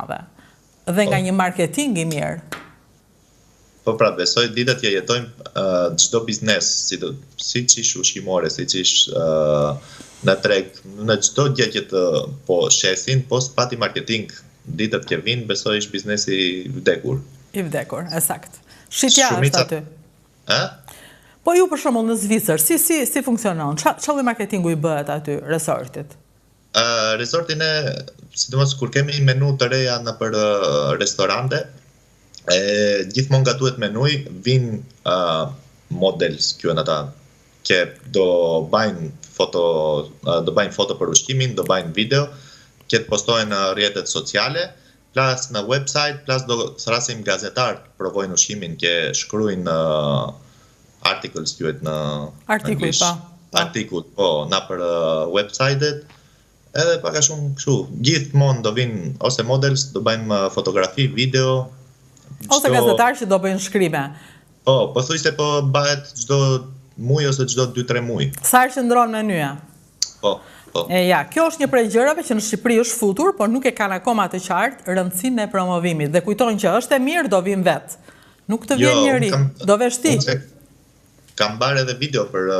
madhe. Dhe nga po. një marketing i mirë. Po pra, besoj ditët që jetojmë çdo biznes, si do, siç ish ushqimore, siç ish në treg, në çdo gjë që të po shesin, po s'pati marketing ditët që vijnë, besoj ish biznesi i vdekur. I vdekur, e saktë. Shitja është aty. Ë? Po ju për shembull në Zvicër, si si si funksionon? Ça ça lloj marketingu i bëhet aty resortit? Ë resorti ne, sidomos kur kemi menu të reja nëpër restorante, e gjithmonë gatuhet menuj, vijnë uh, models, quhen ata, që do bajnë foto, do bajnë foto për ushqimin, do bajnë video, që të postohen në rrjetet sociale, plus në website, plus do thrasim gazetar të provojnë ushqimin që shkruajnë uh, articles quhet në Artikuj, po. po. Artikull, po, nëpër uh, website-et, edhe pak a shumë kështu, gjithmonë do vinë ose models, do bëjmë uh, fotografi, video, ose çdo... gazetar që do bëjnë shkrime. Po, po thuj se po bëhet çdo muaj ose çdo 2-3 muaj. Sa herë që ndron menyja? Po, po. E ja, kjo është një prej gjërave që në Shqipëri është futur, por nuk e kanë akoma të qartë rëndësinë e promovimit dhe kujtojnë që është e mirë, do vijnë vetë. Nuk të vjen jo, njeri, do vesh ti. Kam barë edhe video për uh,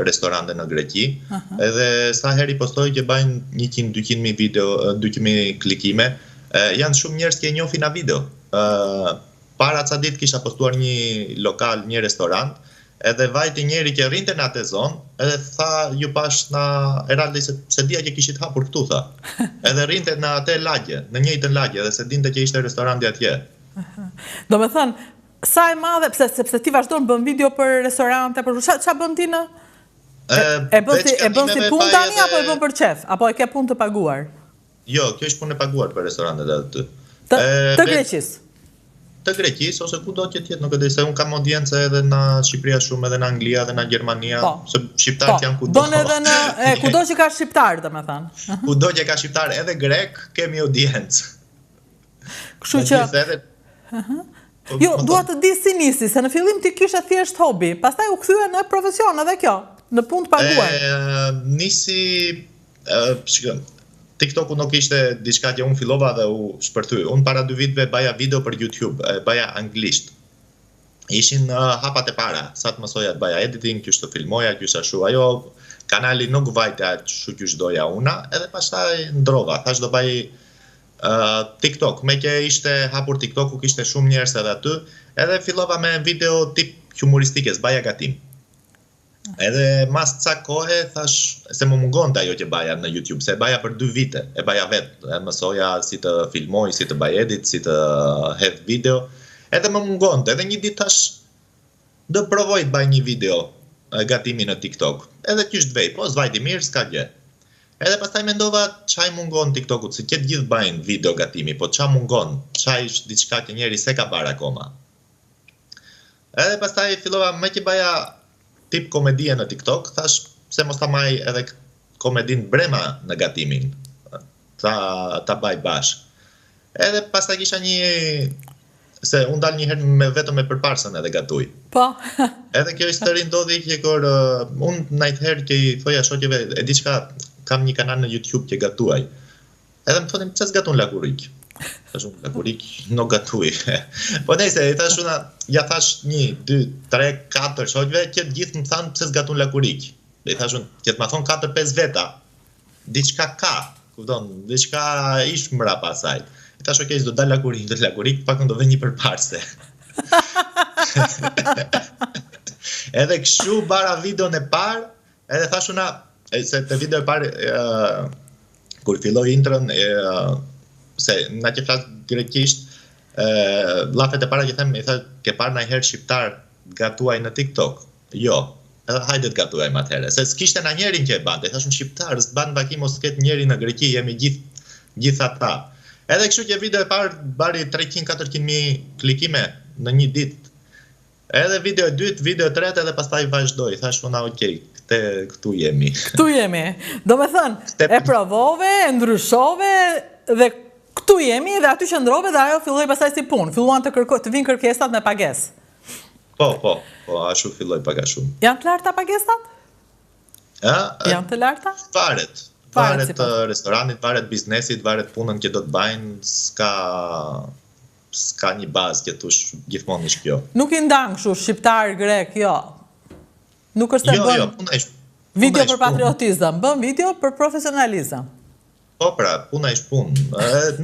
restorante në Greqi, uh -huh. edhe sa herë i postoj që bajnë 100-200 mijë video, 200 mijë klikime, uh, janë shumë njerëz që e njohin nga video. Uh, para ca ditë kisha postuar një lokal, një restorant, edhe vajti njeri që rrinte në atë zonë, edhe tha ju pash në Eraldi se s'e dija që kishit hapur këtu tha. Edhe rrinte në atë lagje, në njëjtën lagje, edhe s'e dinte që ishte restoranti atje. Domethënë, sa e madhe, pse sepse ti vazhdon bën video për restorante, për ça ça bën ti në E, e bën si e bën si punë tani apo e bën për qejf, apo e ke punë të paguar? Jo, kjo është punë e paguar për restorantet aty. Të, të Greqisë. Të Greqisë ose kudo që të jetë, nuk e di se un kam audiencë edhe në Shqipëria shumë, edhe në Anglia, edhe në Gjermania, po. se shqiptarët po. janë kudo. Bën edhe në e, kudo që ka shqiptar, domethënë. Kudo që ka shqiptar, edhe grek, kemi audiencë. Kështu që edhe Po, jo, dua të di si nisi, se në fillim ti kishe thjesht hobi, pastaj u kthye në profesion edhe kjo, në punë të paguar. E, nisi, e, shiko, TikToku nuk ishte diçka që unë fillova dhe u shpërthy. Unë para dy viteve baja video për YouTube, e, baja anglisht. Ishin uh, hapat e para, sa të mësoja të baja editing, qysh të filmoja, qysh ashtu. Ajo kanali nuk vajte ashtu qysh doja una, edhe pastaj ndrova, thash do baj uh, TikTok, me që ishte hapur TikToku, kishte shumë njerëz edhe aty, edhe fillova me video tip humoristike, s'baja gatim. Edhe mas ca kohe thash se më mungonte ajo që baja në YouTube, se e baja për dy vite, e baja vetë, e mësoja si të filmoj, si të baj edit, si të hedh video, edhe më mungonte, edhe një ditë thash do provoj të baj një video gatimi në TikTok. Edhe qysh të vej, po s'vajti mirë, s'ka gjë. Edhe pastaj mendova ça i mungon TikTokut, se që të gjithë bajnë video gatimi, po ça mungon, ça është diçka që njeri s'e ka parë akoma. Edhe pastaj fillova me që baja tip komedie në TikTok, thash pse mos ta maj edhe komedin brema në gatimin, ta, ta baj bashkë. Edhe pastaj kisha një se unë dal një herë me vetëm me përparsën edhe gatuj. Po. edhe kjo histori ndodhi që kur uh, unë najherë që i thoja shoqeve, e di çka, kam një kanal në YouTube që gatuaj. Edhe më thonin pse s'gatun lakurik? Thash unë lakurik nuk gatuj. po nejse, i thash unë, ja thash 1 2 3 4 shoqve që të gjithë më thanë pse s'gatun lakurik. Dhe i thash unë, që të ma thon 4 5 veta. Diçka ka, kupton, diçka ish mbrapa asaj. I thash ok, s'do dal lakurik, do lakurik, pak do vë një përparse. Edhe kështu bara videon e parë, Edhe thash unë, se te video e parë, kur filloi intron, e, se na që flas greqisht, e, llafet e para që them, i tha, ke parë najherë shqiptar gatuaj në TikTok? Jo. Edhe hajde të gatuajmë atëherë. Se s'kishte na njerin që e bante. I thash unë shqiptar, s'ban vaki mos ketë njeri në Greqi, jemi gjithë gjithë ata. Edhe kështu që video e parë bari 300-400 mijë klikime në një ditë. Edhe video e dytë, video e tretë edhe pastaj vazhdoi. Thash unë ok, këte këtu jemi. Këtu jemi. Domethënë, Këte... e provove, e ndryshove dhe këtu jemi dhe aty qëndrove dhe ajo filloi pastaj si punë. Filluan të kërko, të vinë kërkesat me pagesë. Po, po, po, ashtu filloi pak a shumë. Janë të larta pagesat? Ë? Janë të larta? Varet. Varet si restoranit, varet biznesit, varet punën që do të bajnë, s'ka s'ka një bazë që thush gjithmonë është kjo. Nuk i ndan kështu shqiptar, grek, jo. Nuk është se jo, bën jo, puna është video për patriotizëm, bën video për profesionalizëm. Po pra, puna është punë.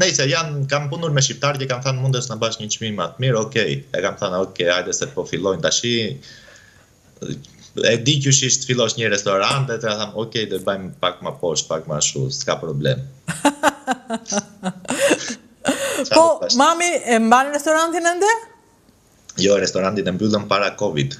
Nejse janë kam punur me shqiptarë që kanë thënë mundesh na bash një çmim më të mirë, okay. E kam thënë okay, hajde se po fillojnë tashi. E di qysh është të fillosh një restorant dhe të tham, okay, do të bëjmë pak më poshtë, pak më ashtu, s'ka problem. po, mami e mban restorantin ende? Jo, restorantin e mbyllëm para Covid.